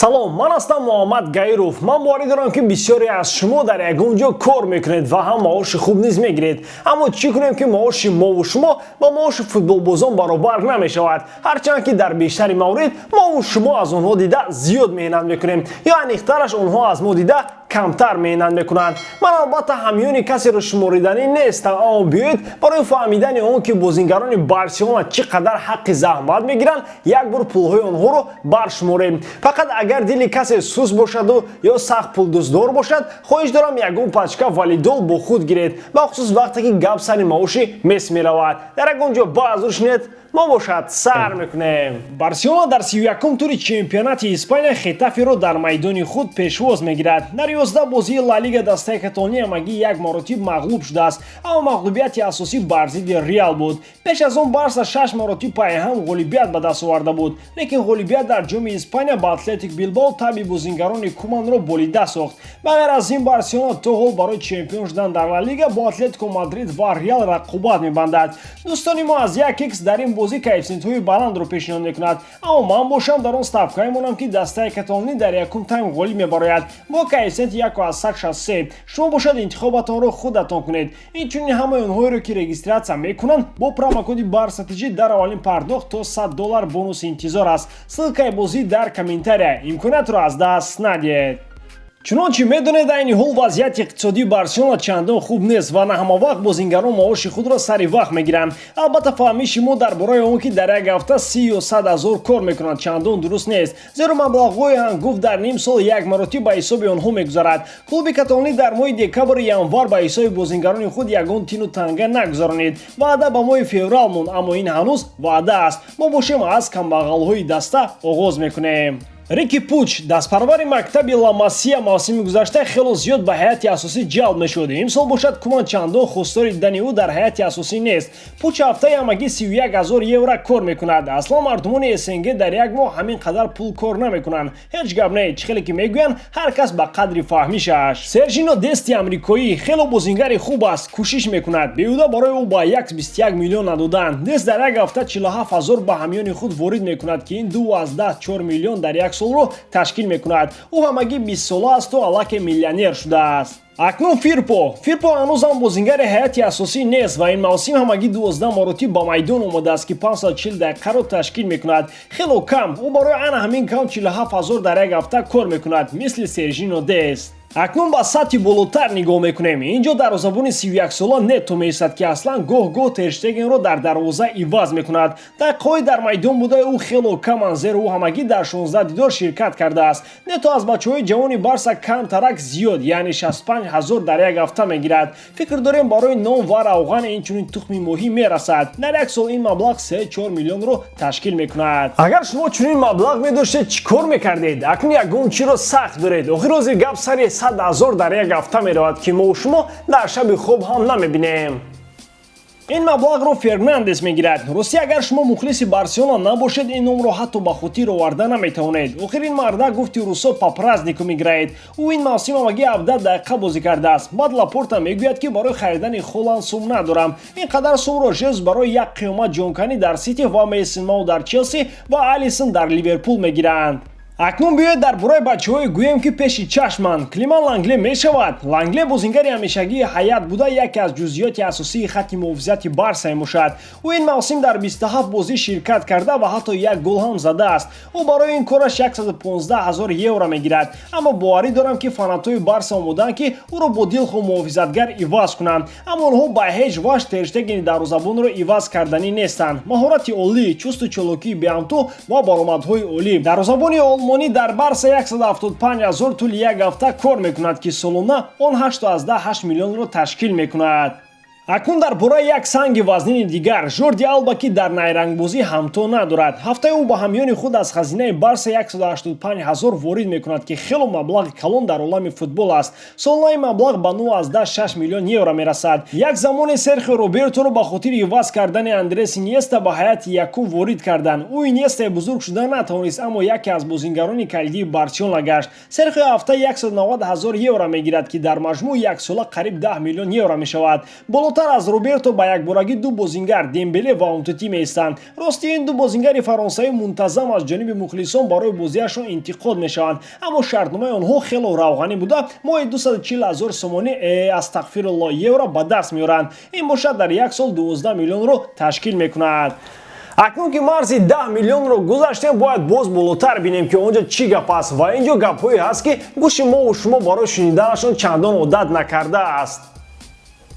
Салом, ман ҳастам Муҳаммад Гаиров. Ман боварӣ дорам, ки бисёре аз шумо дар ягон ҷо кор мекунед ва ҳам маоши хуб низ мегиред. Аммо чӣ кунем, ки маоши мову шумо ба маоши футболбозон баробар намешавад, ҳарчанд ки дар бештари маврид мову шумо аз онҳо дида зиёд меҳнат мекунем ё, аниқтараш, онҳо аз мо дида камтар меҳнат мекунанд. Ман албатта ҳамёни касеро шумориданӣ нестам, аммо биёед, барои фаҳмидани он ки бозингарони Барселона чӣ қадар ҳаққи заҳмат мегиранд, як бор пулҳои онҳоро баршуморем. Фақат агар дили касе суст бошаду ё сахт пулдӯстдор бошад, хоҳиш дорам, ягон пачка валидол бо худ гиред, бахусус вақте ки гап сари маоши Месси меравад. Дар ягон ҷо баъзур шинед, мо бошад сар мекунем. Барселона дар 31-ум тури чемпионати Испания Хетаферо дар майдони худ пешвоз мегирад. Дар 11 бозии Ла Лига дастаи каталонӣ ҳамагӣ як маротиб мағлуб шудааст, аммо мағлубияти асосӣ бар зидди Реал буд. Пеш аз он Барса шаш маротиб пайҳам ғолибият ба даст оварда буд, лекин ғолибият дар Ҷоми Испания ба Атлетик Билбао таби бозингарони Куманро болида сохт. Ба ғайр аз ин, Барселона то ҳол барои чемпион шудан дар Ла Лига бо Атлетико Мадрид ва Реал рақобат мебандад. Дӯстони мо аз як икс дар ин бозӣ коэффисиентҳои баландро пешниҳод мекунад, аммо ман бошам дар он ставкае монам, ки дастаи каталонӣ дар якум тайм ғолиб мебарояд бо коэффисиенти 1,63. Шумо бошад, интихобатонро худатон кунед. Инчунин ҳамаи онҳоеро, ки регистрация мекунанд, бо промокоди БАРСАТЖ дар аввалин пардохт то 100 доллар бонус интизор аст. Ссылкаи бозӣ дар комментария, имкониятро аз даст надиҳед. Чунончи медонед, айни ҳол вазъияти иқтисодии Барселона чандон хуб нест ва на ҳамавақт бозингарон маоши худро сари вақт мегиранд. Албатта, фаҳмиши мо дар бораи он ки дар як ҳафта 30 ё 100 ҳазор кор мекунанд, чандон дуруст нест, зеро маблағҳои ҳангуфт дар ним сол як маротиб ба ҳисоби онҳо мегузарад. Клуби каталонӣ дар моҳи декабру январ ба ҳисоби бозингарони худ ягон тину танга нагузаронид. Ваъда ба моҳи феврал монд, аммо ин ҳанӯз ваъда аст. Мо бошем, аз камбағалҳои даста оғоз мекунем. Рики Пуч, дастпарвари мактаби Ла Масия, мавсими гузашта хело зиёд ба ҳайати асосӣ ҷалб мешуд. Имсол бошад, Куман чандон хостори дидани ӯ дар ҳайати асосӣ нест. Пуч ҳафтаи ҳамагӣ 31 ҳазор евро кор мекунад. Аслан мардумони СНГ дар як моҳ ҳамин қадар пул кор намекунанд. Ҳеҷ гап не, чӣ хеле ки мегӯянд, ҳар кас ба қадри фаҳмишаш. Сержино Дести амрикоӣ хело бозингари хуб аст, кӯшиш мекунад. Беҳуда барои ӯ ба 121 миллион надоданд. Дест дар як ҳафта 47 ҳазор ба ҳамёни худ ворид мекунад, ки ин 2,4 миллион дар як солро ташкил мекунад. Ӯ ҳамагӣ 20-сола асту аллакай миллионер шудааст. Акнун Фирпо. Фирпо ҳанӯзам бозингари ҳайати асосӣ нест ва ин мавсим ҳамагӣ 12 маротиб ба майдон омадааст, ки 540 дақиқаро ташкил мекунад. Хело кам. Ӯ барои ана ҳамин кам 47 ҳазор дар як ҳафта кор мекунад, мисли Сержино Дест. Акнун ба сатҳи болотар нигоҳ мекунем. Инҷо дарвозабони 31-сола Нето меистад, ки аслан гоҳ-гоҳ Терштегенро дар дарвоза иваз мекунад. Дақиқаҳои дар майдон будаи ӯ хело каманд, зеро ӯ ҳамагӣ дар 16 дидор ширкат кардааст. Нето аз бачаҳои ҷавони Барса камтарак зиёд, яъне 65 ҳазор дар як ҳафта мегирад. Фикр дорем, барои нон ва равған, инчунин тухми моҳӣ мерасад. Дар як сол ин маблағ 3-4 миллионро ташкил мекунад. Агар шумо чунин маблағ медоштед, чӣ кор мекардед? Акнун ягон чиро сахт доред. Охир ҳозир гап сари 100 ҳазор дар як ҳафта меравад, ки мо шумо дар шаби хоб ҳам намебинем. Ин маблағро Фернандес мегирад. Ростӣ, агар шумо мухлиси Барселона набошед, ин номро ҳатто ба хотир оварда наметавонед. Охир ин мардак, гуфти русо, по праздникам играет. Ӯ ин мавсим ҳамагӣ 17 дақиқа бозӣ кардааст. Баъд Лапорта мегӯяд, ки барои харидани Холанд сум надорам. Ин қадар сумро Жезус барои як қиёмат ҷонканӣ дар Сити ва Мейсон Маунт дар Челси ва Алисон дар Ливерпул мегиранд. Акнун биёед, дар бораи бачаҳое гӯем, ки пеши чашманд. Климан Лангле мешавад. Лангле бозингари ҳамешагии ҳаят буда, яке аз ҷузъиёти асосии хатти муҳофизати Барса мебошад. Ӯ ин мавсим дар 27 бозӣ ширкат карда ва ҳатто як гол ҳам задааст. Ӯ барои ин кораш 115 ҳазор евро мегирад, аммо боварӣ дорам, ки фанатҳои Барса омодаанд, ки ӯро бо дилхоҳ муҳофизатгар иваз кунанд, аммо онҳо ба ҳеҷ ваҷҳ Терштегени дарвозабонро иваз карданӣ нестанд. Маҳорати олӣ, чусту чолокии беҳамто ва баромадҳои олӣ. Дарвозабони олмонӣ дар Барса 175 ҳазор тӯли як ҳафта кор мекунад, ки солона он 8,8 миллионро ташкил мекунад. Акнун дар бораи як санги вазнини дигар, Жорди Алба, ки дар найрангбозӣ ҳамто надорад. Ҳафтаи ӯ ба ҳамёни худ аз хазинаи Барса 185 ҳазор ворид мекунад, ки хело маблағи калон дар олами футбол аст. Солонаи маблағ ба 9,6 миллион евро мерасад. Як замоне Серхио Роберторо ба хотири иваз кардани Андрес Иньеста ба ҳайати якум ворид карданд. Ӯ Иньестаи бузург шуда натавонист, аммо яке аз бозингарони калидии Барселона гашт. Серхио ҳафта 190 ҳазор евро мегирад, ки дар маҷмӯъ яксола қариб 10 миллион евро мешавад. Болотар Болотар аз Роберто ба якборагӣ ду бозингар, Дембеле ва Умтити, меистанд. Рости, ин ду бозингари фаронсавӣ мунтазам аз ҷониби мухлисон барои бозиашон интиқод мешаванд, аммо шартномаи онҳо хело равғанӣ буда, моҳи 240 ҳазор сомонӣ, астағфирулло, евро ба даст меоранд. Ин бошад, дар як сол 12 миллионро ташкил мекунад. Акнун ки марзи 10 миллионро гузаштем, бояд боз болотар бинем, ки он ҷо чӣ гап аст. Ва ин ҷо гапҳое ҳаст, ки гӯши мову шумо барои шуниданашон чандон одат накардааст.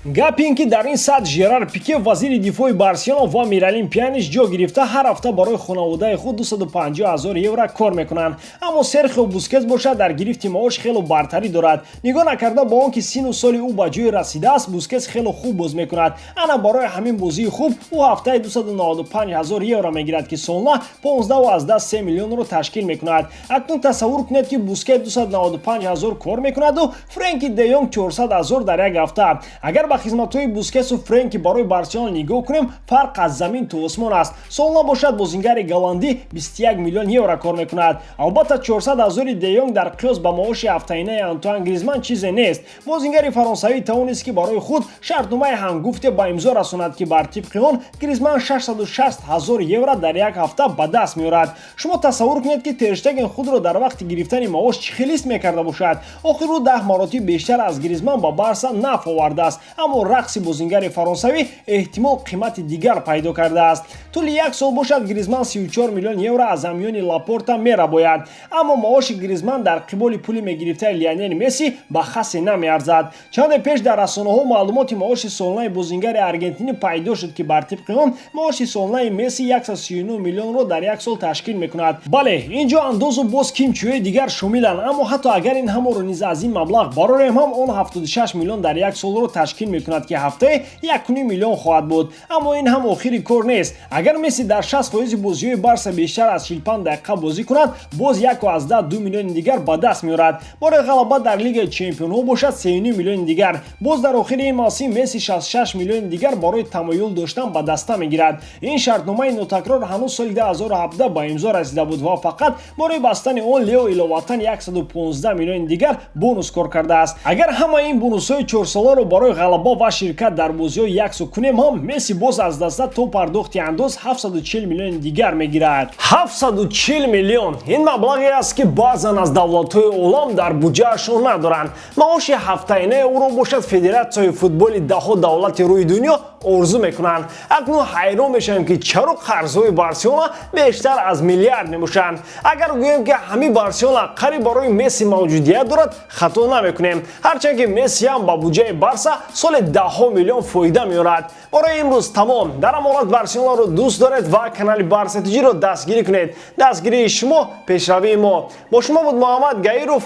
Гап ин ки дар ин сатҳ Жерар Пике, вазири дифои Барселона, ва Миралим Пианиш ҷо гирифта, ҳар ҳафта барои хонаводаи худ 250 ҳазор евро кор мекунанд. Аммо Серхио Бускетс бошад, дар гирифти маош хело бартарӣ дорад. Нигоҳ накарда ба он ки сину соли ӯ ба ҷое расидааст, Бускетс хело хуб боз мекунад. Ана барои ҳамин бозии хуб ӯ ҳафтаи 295 ҳазор евро мегирад, ки солона 15,3 миллионро ташкил мекунад. Акнун тасаввур кунед, ки Бускетс 295 ҳазор кор мекунаду Френки де Йонг 400 ҳазор дар як ҳафта. Агар ба хизматҳои Бускетсу Френки барои Барселона нигоҳ кунем, фарқ аз замин то осмон аст. Солона бошад, бозингари голландӣ 21 миллион евро кор мекунад. Албатта, 400 ҳазори де Йонг дар қиёс ба маоши ҳафтаинаи Антуан Гризман чизе нест. Бозингари фаронсавӣ тавонист, ки барои худ шартномаи ҳамгуфте ба имзо расонад, ки бар тибқи он Гризман 660 ҳазор евро дар як ҳафта ба даст меорад. Шумо тасаввур кунед, ки Тер Штеген худро дар вақти гирифтани маош чӣ хел ҳис мекарда бошад. Охир ӯ 10 маротиб бештар аз Гризман ба Барса наф овардааст, аммо рақси бозингари фаронсавӣ эҳтимол қимати дигар пайдо кардааст. Тӯли як сол бошад, Гризман 34 миллион евро аз ҳамёни Лапорта мерабояд. Аммо маоши Гризман дар қиболи пули мегирифтаи Лионел Месси ба хасе намеарзад. Чанде пеш дар расонаҳо маълумоти маоши солонаи бозингари аргентинӣ пайдо шуд, ки бар тибқи он маоши солонаи Месси 139 миллионро дар як сол ташкил мекунад. Бале, ин ҷо андозу боз кимчӯи дигар шомиланд, аммо ҳатто агар ин ҳамаро низ аз ин маблағ барорем ҳам, он 76 миллион дар як солро ташкил мекунад, ки ҳафтае 1,5 миллион хоҳад буд. Аммо ин ҳам охири кор нест. Агар Месси дар 60 фоизи бозиҳои Барса бештар аз 45 дақиқа бозӣ кунад, боз 1,2 миллиони дигар ба даст меорад. Барои ғалаба дар Лигаи чемпионҳо бошад, 3,5 миллиони дигар. Боз дар охири ин мавсим Месси 66 миллиони дигар барои тамоюл доштан ба даста мегирад. Ин шартномаи нотакрор ҳанӯз соли 2017 ба имзо расида буд ва фақат барои бастани он Лео иловатан 115 миллиони дигар бонус кор кардааст. Агар ҳамаи ин бонусҳои чорсоларо барои ғалаба ва ширкат дар бозиҳои яксу кунем ҳам, Месси боз аз даста то пардохти андоз 740 миллиони дигар мегирад. 740 миллион ин маблағе аст, ки баъзан аз давлатҳои олам дар буҷаашон надоранд. Маоши ҳафтаинаи ӯро бошад, федератсияи футболи даҳо давлати рӯи дунё орзу мекунанд. Акнун ҳайрон мешавем, ки чаро қарзҳои Барселона бештар аз миллиард мебошанд. Агар гӯем, ки ҳамин Барселона қариб барои Месси мавҷудият дорад, хато намекунем, ҳарчанд ки Месси ҳам ба буҷаи Барса соли даҳҳо миллион фоида меорад. Барои имрӯз тамом. Дар амолат Барселонаро дӯст доред ва канали Барса ТЖро дастгирӣ кунед. Дастгирии шумо пешравии мо. Бо шумо буд Муҳаммад Гаиров.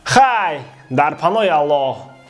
Хай, дар паноҳи Аллоҳ.